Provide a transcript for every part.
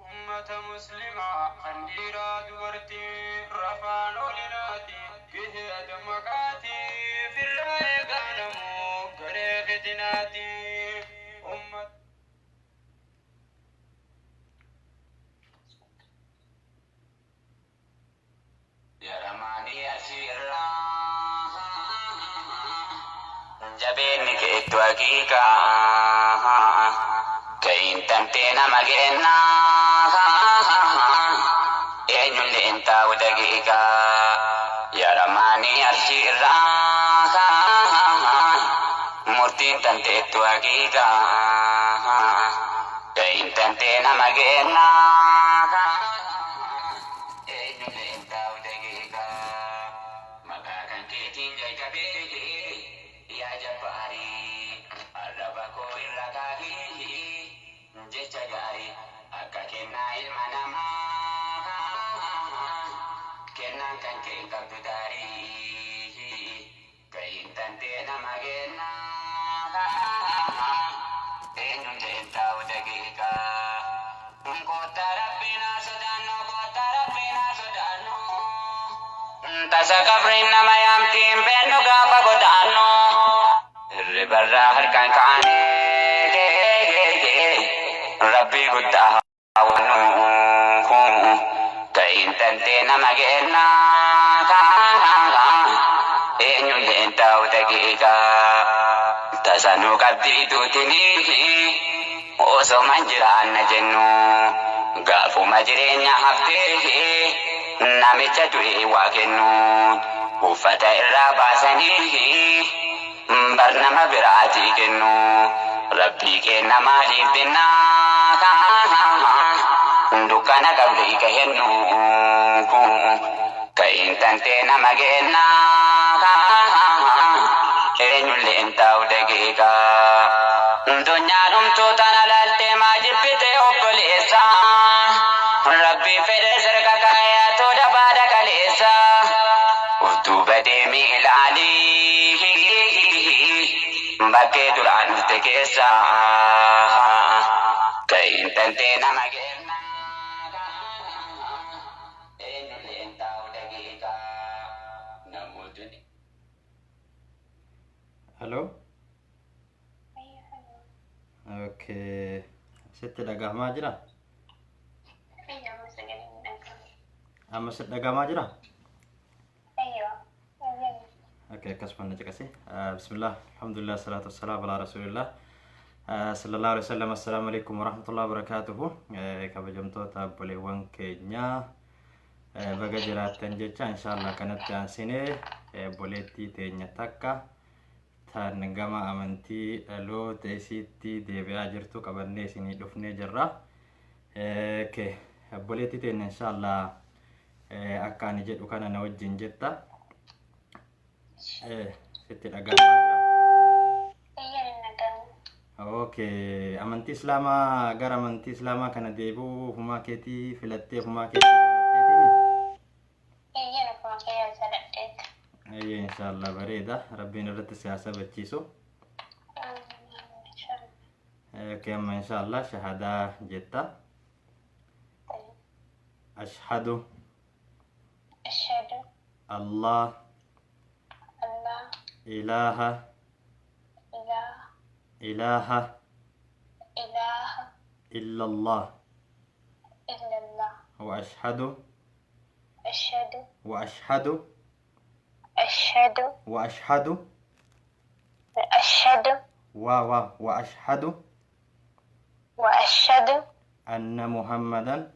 Ummata muslimaa kan dhiiraa dubartii rafaan olinaati gahee dammaqaati firraa eegaa namuu garee fitinaati ummata. Jaramaanii asirraa jabeenni keettu haqiiqaa ka'iin tantee nama gennaa eenyullee hin taa'u daqiiqaa yaramaanii arshiirraa murtiin tanteettu haqiiqaa ka'iin tantee nama gennaa. Eenyullee hin taa'u daqiiqaa maqaa kan keetiin jalqabee yaa jabbaarii arraba koo irra kaahii jecha gaarii akka kennaa ilma namaa kennaan kan kee hin qabdu daarii gahiin tantee nama kennaa eenyullee hin taa'u daqiiqaa koottaa rabbiin haa sodaannu koottaa rabbiin haa sodaannu tasa qabriin nama yaamtiin beennu gaafa godaannu hirribarraa harkaan kaanee rabbii guddaa hawwannu gahiin tantee nama kennaa eenyullee hin taa'u daqiiqaa tasa nu qabdii duutinii osoma jiraanna jennu gaafuma jireenya haftee namicha du'ee waa kennu uffata irraa baasanii bar nama biraatii kennu rabbii kenna maaliif binnaa dukkana qabrii ka hennu ka'iin tantee nama kennaa eenyullee hin taa'u daqiiqaa Dunyaa dhumtuu tana laaltee maa jibbite obboleessa rabbii fedhe sirka kaayaatu dabaada kaleessa uf duuba deemii ilaalii bakkee duraan dhufte keessa ka'iin tantee nama kennaa eenyullee hin taa'u daqiiqaa namootni. Hello? Okay. Sitti dhagahamaa jira? Amma sitti dhagahamaa jira? Okay, akkasuma na caqasi. Bismillah, alhamdulillah, salaatu wassalaam ala rasulillah. Sallallahu alaihi wasallam, assalaamu alaikum warahmatullahi wabarakatuhu. Kabajamtoota obboleewwan keenyaa baga jiraattan jecha inshallah kanatti aansinee obboleettii teenya takka tan gama amantii dhaloota isiitti deebi'aa jirtu qabannee isinii dhufnee jirra. Okay, obboleettii teenya inshallah akka ani jedhu kana na wajjin jetta. Sitti dhaga'amaa jira? Okay, amantii Islaamaa gara amantii Islaamaa kana deebi'uu ofumaa keetii filattee ofumaa keetii jaalatteetini? Ayyee inshallah bareeda. Rabbiin irratti si haa sabachiisu. Okay, amma inshallah shahadaa jetta. Ashhadu أشهد Allah أن لا ilaha إله ilaha إله illallah إلا الله wa ashhadu أشهد wa ashhadu أشهد wa ashhadu أشهد wa Waa waa wa ashhadu. Wa ashhadu. Anna Muhammadan.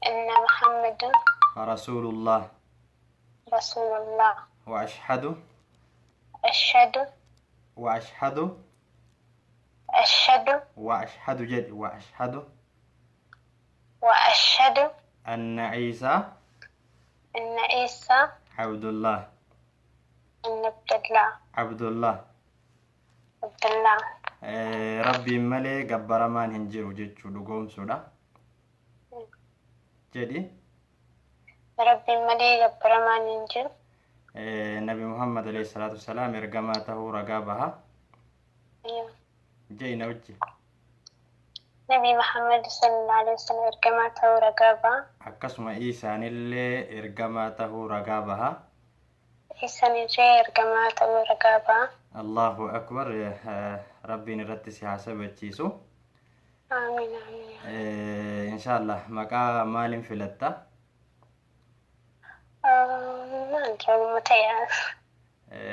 Anna Muhammadan. Rasuulullah. Rasuulullah. Wa ashhadu. Ashhadu. Wa ashhadu. Ashhadu. Wa ashhadu jedhi wa ashhadu. Wa ashhadu. Anna Ciisaa. Anna Ciisaa. Abdullah. Anna Abdullah. Abdullah. Abdullah. Rabbiin malee gabbaramaan hin jiru jechuu dhugoomsuudha. Jedhi. Rabbiin malee gabbaramaan hin jiru. Nabi Muhammad alayhi salaatu wasalaam ergamaa tahuu ragaa baha. Jedhi na wajji. Nabi Muhammad sallallahu alaihi wasallam ergamaa ta'uu ragaa baha. Akkasuma Iisaanillee ergamaa tahuu ragaa baha. Iisaanillee ergamaa ta'uu ragaa baha. Allahu akbar, Rabbiin irratti si haa sabachiisu. Amiin amiin. Inshaallah maqaa maaliin filatta? Maal jedhamu ta'e?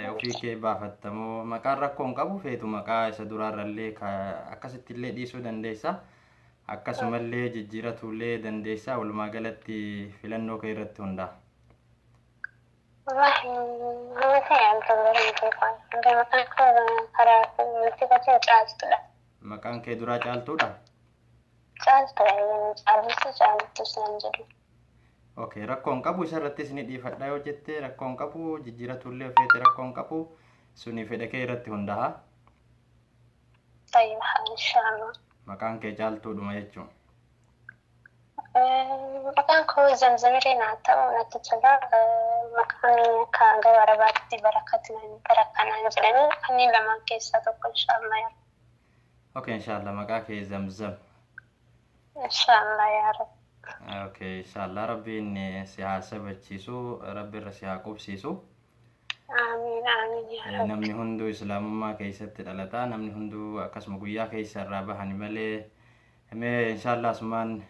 Ofii kee baafattamoo maqaan rakkoo hin qabu, feetu maqaa isa duraarrallee akkasitti illee dhiisuu dandeessa. Akkasumallee jijjiiratuullee dandeessa, walumaa galatti filannoo kee irratti hundaa'a. Wallahi nama ta'e altola hin beeku. Maqaan koo karaa amantii kootiin Caaltuudha. Maqaan kee duraa Caaltuudha? Caaltuudha, Caaltu Caaltu naan jedhu. Okay, rakkoo hin qabu, isarrattis ni dhiifadha yoo jette rakkoo hin qabu, jijjiiratullee feete rakkoo hin qabu, suni fedha kee irratti hundaa'a. Tayyib, inshallah. Maqaan kee Caaltuudhuma jechuun. Maqaan koo Zamzamiree naa ta'u natti tola. Maqaan akka gara Arabaatti Barakaa naan jedhanii kanneen lamaan keessaa tokko inshallah yaa. Okay, inshallah maqaa kee Zamzam. Inshallah yaa Rabbi. Okay, inshallah Rabbiin si haa sabachiisu, Rabbi irra si haa qubsiisu. Amiin amiin yaa Rabbi. Namni hunduu islaamummaa keessatti dhalata, namni hunduu akkasuma guyyaa keessa irraa bahani malee. Mee inshallah asumaan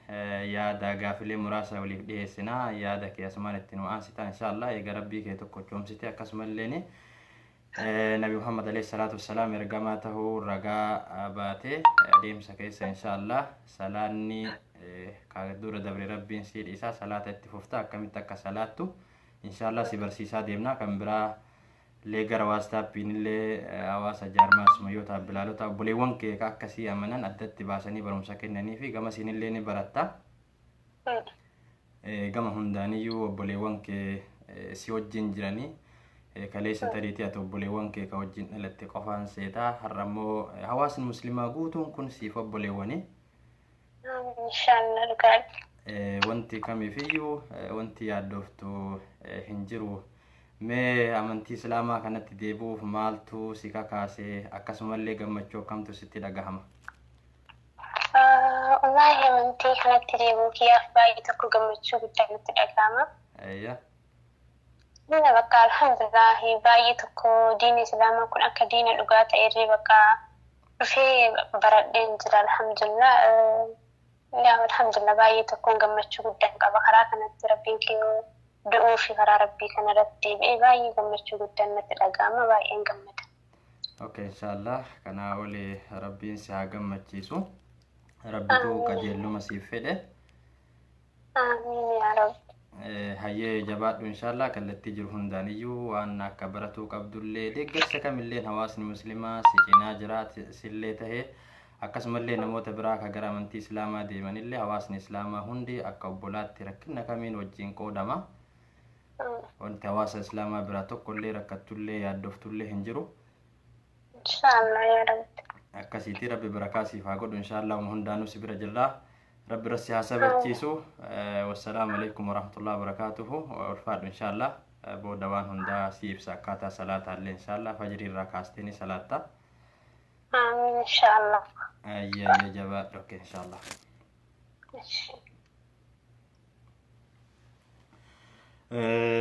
yaada gaafilee muraasa waliif dhiyeessina, yaada kee asumaan itti nu aansita inshallah. Eega Rabbii kee tokko choomsite, akkasumallee Nabi Muhammad alayhi salaatu wassalaam ergamaa tahuu ragaa baate, adeemsa keessa inshallah salaanni ka dura dabre Rabbiin sii dhiisa, salaata itti fufta, akkamitti akka salaattu inshallah si barsiisaa deemna. Kan biraa illee gara WhatsAppiin illee hawaasa jaarmaa sumayyoota bilaalota obboleewwan kee ka akkasii amanan addatti baasanii barumsa kennanii fi gama siin illee ni baratta. Gama hundaaniyyuu obboleewwan kee si wajjin jiranii, kaleessa tariitii ati obboleewwan kee ka wajjin dhalatte qofaan seetaa, har'a immoo hawaasni muslimaa guutuun kun siif obboleewwanii. Inshallah dhugaadha. Wanti kamiifiyyuu wanti yaaddooftu hin jiru. Mee amantii islaamaa kanatti deebi'uuf maaltu si kakaase, akkasumallee gammachuu akkamtu sitti dhagahama? Wallaahi amantii kanatti deebi'uu kiyyaaf baay'ee tokko gammachuu guddaa natti dhagahama. Ayya. Inna bakka alhamdulillah baay'ee tokko diinni islaamaa kun akka diina dhugaa ta'e bakka dhufee baradheen jira alhamdulillah. Yaa alhamdulillah baay'ee tokkoon gammachuu guddaan qaba karaa kanatti Rabbiin kiyyu du'uu fi karaa Rabbii kanarratti deebi'ee baay'ee gammachuu guddaan natti dhagahama, baay'een gammada. Okay, inshallah kanaa oli Rabbiin si haa gammachiisu. Rabbitu qajeelluma siif fedhe. Amiin yaa Rabbi. Hayyee jabaadhu, inshallah kallattii jiru hundaaniyyuu waan akka baratuu qabdullee deeggarsa kamilleen hawaasni muslimaa si cinaa jira, sillee tahee akkasumallee namoota biraa ka gara amantii islaamaa deemanillee hawaasni islaamaa hundi akka obbolaatti rakkina kamiin wajjin qoodama. Wanti hawaasa islaamaa biraa tokkollee rakkattullee yaaddoftullee hin jiru. Inshallah yaa Rabbi. Akkasiiti, Rabbi barakaa siif haa godhu, inshallah hundaanuu si bira jirra. Rabbi irra si haa sabachiisu. Wassalaamu alaikum warahmatullahi wabarakaatuhu. Ulfaadhu, inshallah booda waan hundaa si ibsa, akkaataa salaataallee inshallah fajrii irraa kaastee ni salaatta. Amiin inshallah. Ayya ayya, jabaadhu. Okay, inshallah.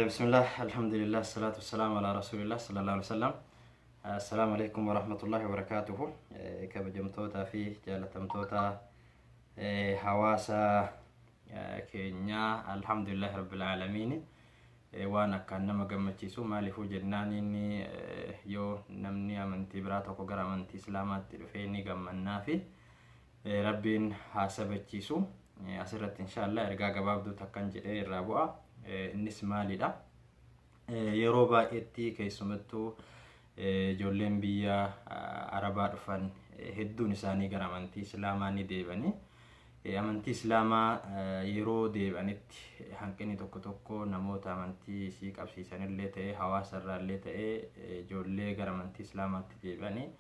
بسم الله، الحمد لله، الصلاة والسلام على رسول الله صلى الله عليه وسلم. السلام عليكم ورحمة الله وبركاته. Kabajamtoota fi jaalatamtoota hawaasa keenyaa, alhamdulillahi rabbil aalamiin. Waan akkaan nama gammachiisu, maaliifuu jennaan inni yoo namni amantii biraa tokko gara amantii Islaamaatti dhufee ni gammannaa fi Rabbiin haa sabachiisu. Asirratti inshaallah ergaa gabaabduu takkan jedhee irraa bu'a. Innis maalidha? Yeroo baay'eetti keessumattuu ijoolleen biyya Arabaa dhufan hedduun isaanii gara amantii Islaamaa ni deebanii. Amantii Islaamaa yeroo deebi'anitti hanqinni tokko tokko namoota amantii isii qabsiisanillee ta'ee, hawaasa irraallee ta'ee, ijoollee gara amantii Islaamaatti deebi'anii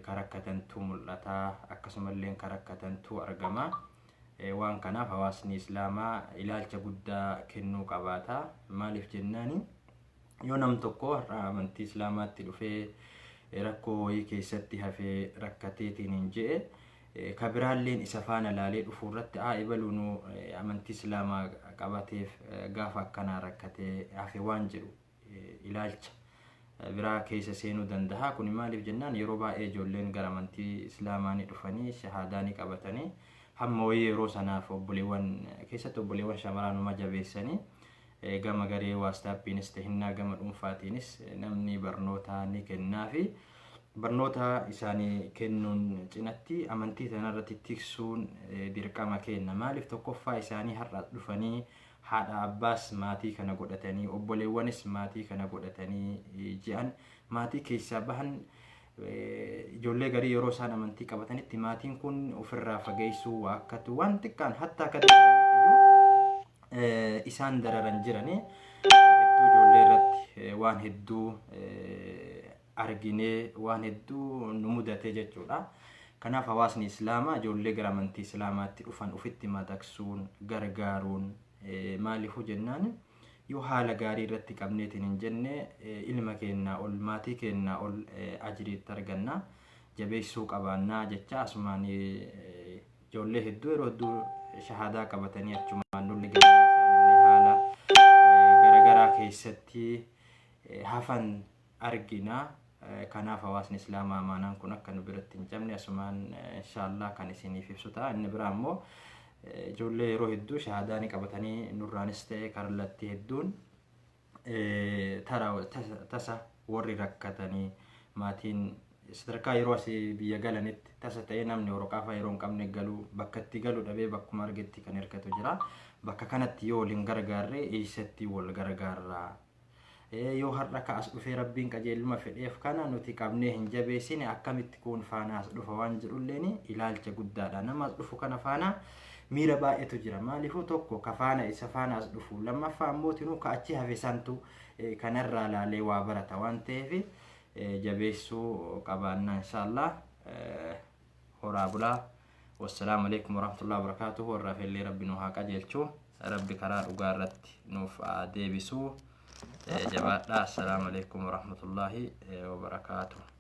ka rakkatantu mul'ata, akkasumallee ka rakkatantu argama. Waan kanaaf hawaasni Islaamaa ilaalcha guddaa kennuu qabaata. Maaliif jennaani, yoo nam tokko har'a amantii Islaamaatti dhufee rakkoo wayii keessatti hafee rakkateetiin hin je'e, ka biraalleen isa faana laalee dhufuu irratti haa ibaluunuu amantii Islaamaa qabateef gaafa akkanaa rakkatee hafe waan jedhu ilaalcha biraa keessa seenuu danda'a. Kun maaliif jennaan, yeroo baay'ee ijoolleen gara amantii Islaamaa ni dhufanii, shahaadaa ni qabatanii, hamma wayii yeroo sanaaf obboleewwan, keessatti obboleewwan shamaraa numa jabeessanii, gama garee WhatsAppiinis tahinnaa gama dhuunfaatiinis namni barnoota ni kennaafi. Barnoota isaanii kennuun cinatti amantii tanarratti tiksuun dirqama kenna. Maaliif, tokkoffaa isaanii har'a dhufanii haadha abbaas maatii kana godhatanii, obboleewwanis maatii kana godhatanii ji'an maatii keessaa bahan. Ijoollee garii yeroo isaan amantii qabatanitti maatiin kun ofirraa fageessuu waa akkatu waan xiqqaan hatta akka isaan dararan jiranii hedduu ijoollee irratti waan hedduu arginee, waan hedduu nu mudate jechuudha. Kanaaf hawaasni Islaamaa ijoollee gara amantii Islaamaatti dhufan ofitti madaqsuun gargaaruun, maaliifuu jennaan, yoo haala gaarii irratti qabneetiin hin jenne ilma keenyaa ol, maatii keenyaa ol ajiriitti arganna, jabeessuu qabaannaa jecha. Asumaan ijoollee hedduu yeroo hedduu shahaadaa qabatanii achumaan lolli isaanillee haala garaagaraa keessatti hafan argina. Kanaaf hawaasni Islaamaa amaanaan kun akka nu biratti hin cabne asumaan inshaallah kan isiniif ibsu ta'a. Inni biraa immoo ijoollee yeroo hedduu shahaadaa ni qabatanii nurraanis ta'e kallattii hedduun tasa warri rakkatanii maatiin sadarkaa yeroo asii biyya galanitti tasa ta'ee namni waraqaa yeroo hin qabne galuu, bakka itti galu dhabee bakkuma argetti kan hirkatu jira. Bakka kanatti yoo waliin gargaarre eessatti wal gargaarraa? Yoo har'a ka as dhufee Rabbiin qajeeluma fedheef kana nuti qabnee hin jabeessine, akkamitti kun faana as dhufa waan jedhulleen ilaalcha guddaadha. Nama as dhufu kana faana miira baay'eetu jira. Maaliifuu, tokko ka faana isa faana as dhufu, lammaffaa ammoo tinuu ka achi hafe santu kanarraa laalee waa barata waan ta'eef jabeessuu qabaannaa inshaallah. Horaa bulaa. Wassalaamu alaikum warahmatullahi wabarakatuh. Warra hafellee Rabbi nu haa qajeelchu. Rabbi karaa dhugaa irratti nuuf haa deebisu. Jabaadhaa. Assalaamu alaikum warahmatullahi wabarakaatuh.